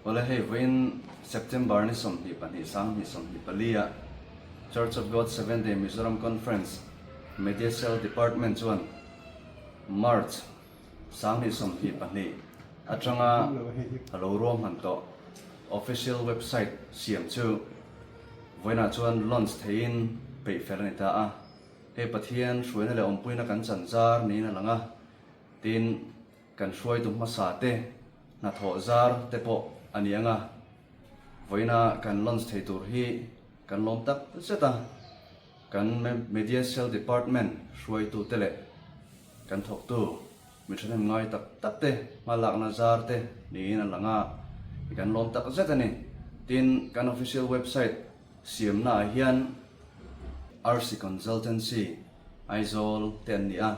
Awle hei vawiin September ni 22 2024 ah Church of God Seventh Day Mizoram Conference Media Cell Department chuan March 2022 atanga a lo ruahman tawh official website siam chu vawiinah chuan launch theihin peih fel a ni ta a. Hei Pathian hruaina leh awmpuina kan chan zar niin a lang a, tin kan hruaitu hmasa te hnathawh zar te pawh a ni ang a, vawiina kan launch thei tur hi kan lawm tak zet a, kan Media Cell Department hruaitu te leh kan thawktu mi thahnem ngai tak tak te hmalakna zar te niin a lang a, kan lawm tak zet a ni. Tin, kan official website siamna ah hian RC Consultancy, Aizawl te an ni a,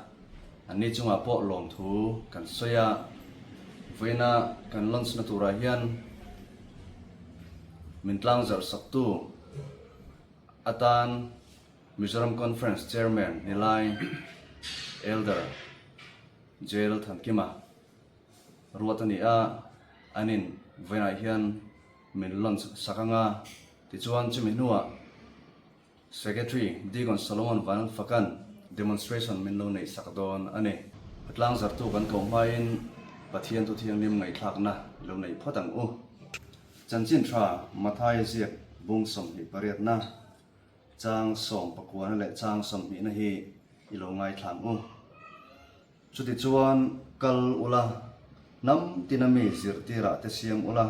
anni chungah pawh lawmthu kan sawi a, vawiina kan launch na turah hian min tlangzarh saktu atan Mizoram Conference Chairman Nilai Elder Jail Thankima ruat a ni a, an in vawiinah hian min launch sak anga tichuan chumi hnuah Secretary Deacon Solomon Vanlalfaka'n demonstration min lo neih sak dawn a ni. A tlangzartu kan koh hmain Pathian thu thianghlim ngaihthlakna i lo neih phawt ang u. Chanchin tha Mathaia ziak bung 28na, chang sawmpakuana leh chang sawmhnihna hi i lo ngaithla ang u. Chutichuan, kal ula, hnam tina mi zirtirah te siam ula,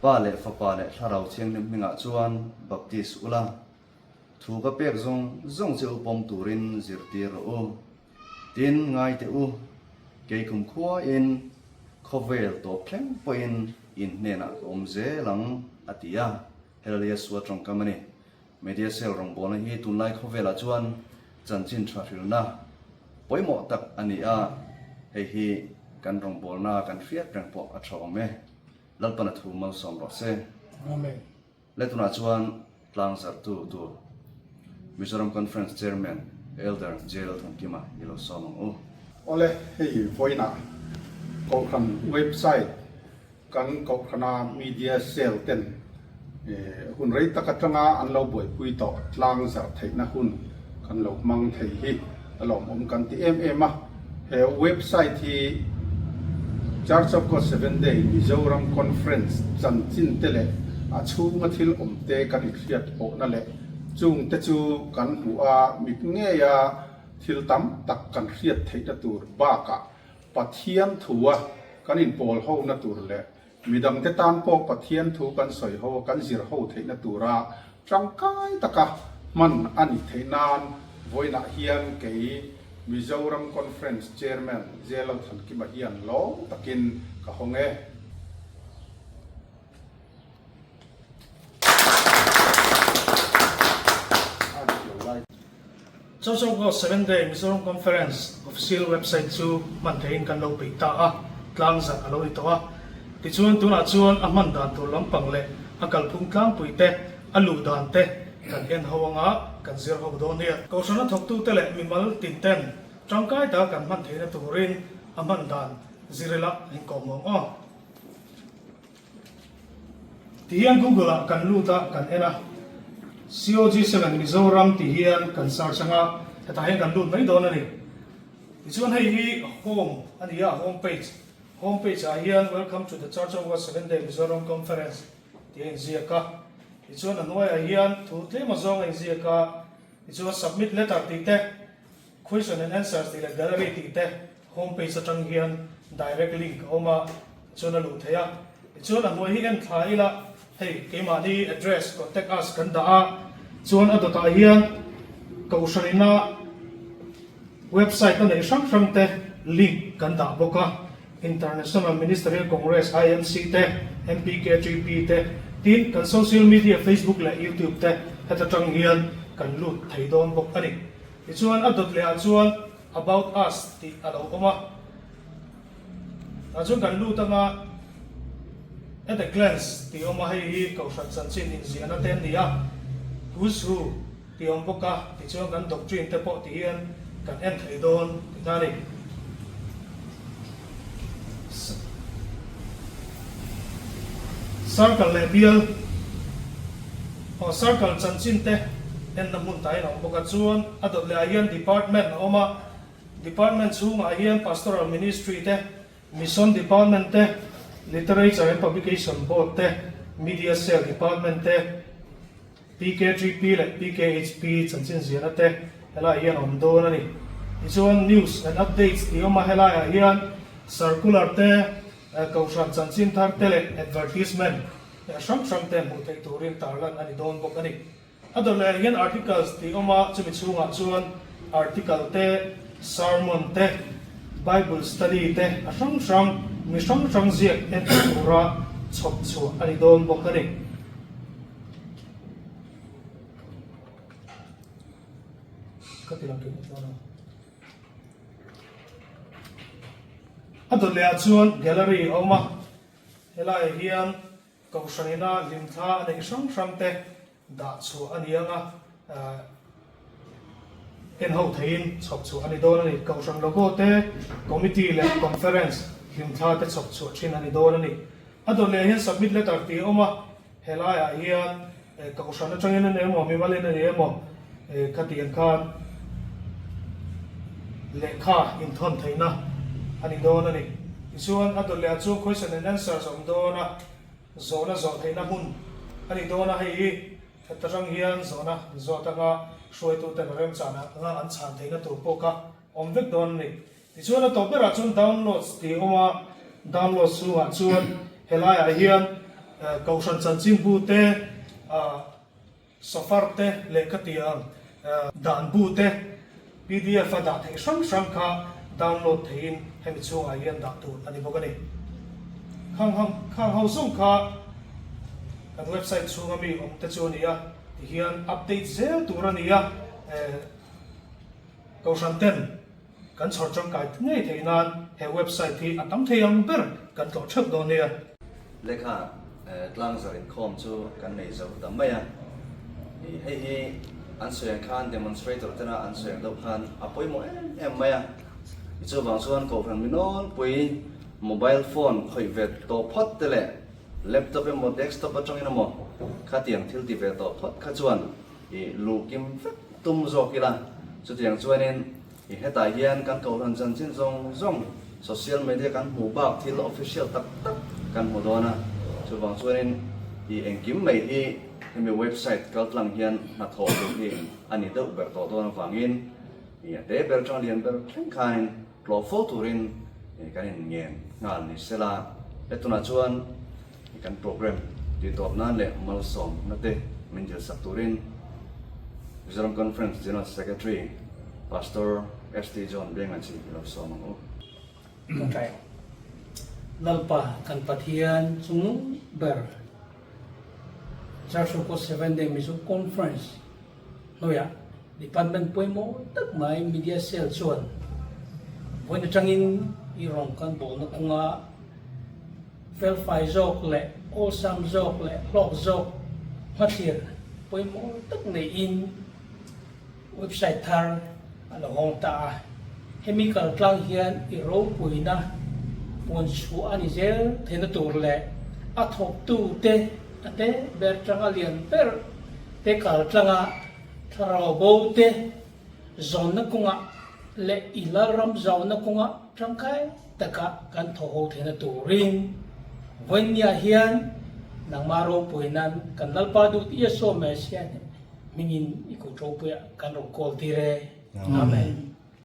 Pa leh Fapa leh Thlarau Thianghlim hmingah chuan baptis ula, thu ka pek zawng zawng che u pawm turin zirtir rawh u. Tin, ngai teh u, kei kumkhuain khawvel tawp thleng pawhin in hnenah ka awm zel ang, a ti a. Helalia Sua tawngkam a ni. Media Cell rawngbawlna hi tunlai khawvelah chuan chanchin tha hrilhna pawimawh tak a ni a, hei hi kan rawngbawlna kan hriat reng pawh a tha awm e. Lalpana thu malsawm rawh se. Amen. Le tunah chuan tlangzarhtu tur Mizoram Conference Chairman Elder JL Thawnkima i lo sawm ang u. Awle, hei vawiinah Kohhran website Kan Kohhrana Media Cell ten hun rei tak atanga an lo buaipui tawh tlang zarh theihna hun kan lo hmang thei hi a lawmawm kan ti em em a. He website hi Church of God Seventh Day Mizoram Conference chanchin te leh a chhunga thil awm te kan inhriat pawhna leh chung te chu kan hmuh a mit ngeia thil tam tak kan hriat theihna tur bakah Pathian thua kan inpawl hona tur leh midangte tan pawh Pathian thu kan sawi ho a, kan zir ho theihna tura tangkai taka hman a nih theih nan vawiinah hian kei Mizoram Conference Chairman J. Lalthankima hian lawm takin ka hawng e. Church of God Seventh Day Mizoram Conference Official website chu hman theihin kan lo peih ta a, tlang zarh a lo ni tawh a. Tichuan tunah chuan a hman dan tur lampang leh a kalphung tlangpui te, a luh dan te kan en ho anga kan zir ho dawn nia. Kohhrana thawktute leh mimal tin ten tangkai taka kan hman theihna turin a hman dan zir ila inkawhmawm aw. Ti hian Google ah kan lut a, kan en a, COG7 Mizoram ti hian kan search anga hetah hian kan lut mai dawn a ni. Tichuan hei hi home a ni a, home page. Home page ah hian Welcome to the Church of God Seventh Day Mizoram Conference tih a inziak a. Tichuan a hnuaiah hian thu tlem azawng a inziak a, tichuan submit letter tih te, Question and answers tih leh gallery tih te home page atang hian direct link a awm a, chuan a luh theih a. Tichuan a hnuai hi en thla ila hei keimahni address, contact us kan dah a, chuan a dawtah hian Kohhranina website a neih hrang hrang te link kan dah bawk a, International Ministerial Congress, IMC, te, MPKTP te, tin kan social media Facebook leh YouTube te heta tang hian kan lut thei dawn bawk a ni. Tichuan a dawt leh ah chuan About Us tih a lo awm a, tah chuan kan lut anga At a Glance tih a awm a, hei hi Kohhran chanchin inziahna te an ni a, Who's Who tih a awm bawk a, tichuan kan doctrine te pawh ti hian kan en thei dawn tihna a ni. Circle leh bial aw circle chanchin te enna hmun tah hian a awm bawk a, chuan a dawt leh ah hian department a awm a, department chhungah hian pastoral ministry te, mission department te, literature and publication board te, media cell department te, PKTP leh PKHP chanchin ziahna te helaiah hian a awm dawn a ni. Tichuan news and updates tih a awm a, helaiah hian circular te, Kohhran chanchin thar te leh advertisement hrang hrang te hmuh theih turin tarlan a ni dawn bawk a ni. A dawt lehah hian articles tih awm a, chumi chhungah chuan article te, sermon te, Bible study te a hrang hrang mi hrang hrang ziak en theih tura chhawp chhuah a ni dawn bawk a ni. Ka ti lang kim dawn a. A dawt lehah chuan gallery a awm a, helaiah hian Kohhran ina hlimthla a neih hrang hrang te dah chhuah a ni ang a, en ho theihin chhawp chhuah a ni dawn a ni. Kohhran logo te, committee leh conference hlimthla te chhawp chhuah thin a ni dawn a ni. A dawt lehah hian submit letter tih a awm a, helaiah hian Kohhran atangin a ni emaw, mimalin a ni emaw, khatiang khan lehkha inthawn theihna a ni dawn a ni. Tichuan, a dawt lehah chuan question and answers a awm dawn a, zawhna zawh theihna hmun a ni dawn a, hei hi heta tang hian zawhna zawt anga hruaituten remchan anga an chhan theihna tur pawh kha awm vek dawn a ni. Tichuan a tawp berah chuan downloads tih a awm a, downloads chhungah chuan helaiah hian Kohhran chanchinbu te, sofar te lehkha tiang dan bu te pdf a dah theih hrang hrang kha download theihin hemi chhungah hian dah tur a ni bawk a ni. Khang khang ho zawng kha kan website chhunga mi awm te chu a ni a, tihian update zel tur a ni a, Kohhran ten Kan chhawr tangkai ngei theih nan he website hi a tam thei ang ber kan tlawh theuh dawn nia. Lehkha tlangzar inkhawm chu kan nei zo ta mai a, hei hi an sawi ang khan demonstrator tena an sawi ang deuh khan a pawimawh em em mai a, chuvang chuan Kohhran mi nawlpui mobile phone khawih ve tawh phawt te leh laptop emaw desktop atangin emaw khatiang thil ti ve tawh phawt kha chuan I luh kim vek tum zawk ila, chutiang chuanin i hetah hian kan kohhran chanchin zawng zawng social media kan hmuh bak thil official tak tak kan hmu dawn a, chuvang chuanin i engkim mai hi hemi website kaltlang hian hnathawh tur hi a ni deuh ber tawh dawn avangin i a te ber atanga lian ber thleng khanin tlawh fo turin kan inngen nghal ni sela, he tunah chuan Kan program tih tawp nan leh malsawmna te min dilsak turin Mizoram Conference General Secretary Pastor ST John Bengachi i lo sawm ang u. Tawngtai ang. Lalpa kan Pathian chungnung ber Church of God Seventh Day Mizo Conference hnuaiah Department pawimawh tak mai Media Cell chuan vawiin atangin i rawn kan bawlna kawnga Felfai zawk leh awlsam zawk leh hlawk zawk hmathlir pawimawh tak neiin website thar a lo hawng ta a. Hemi kaltlang hian i ropuina puan chhuah a ni zel theihna tur leh a thawktute a te ber tanga lian ber te kaltlanga thlarau bo te zawnna kawngah leh i lalram zauna kawngah tangkai taka kan thaw ho theihna turin vawinia hian nangmah ropui nan kan Lalpa duh tih Yeshua Messiah hmingin i kut ropuiah kan rawn kawl tir e. Amen.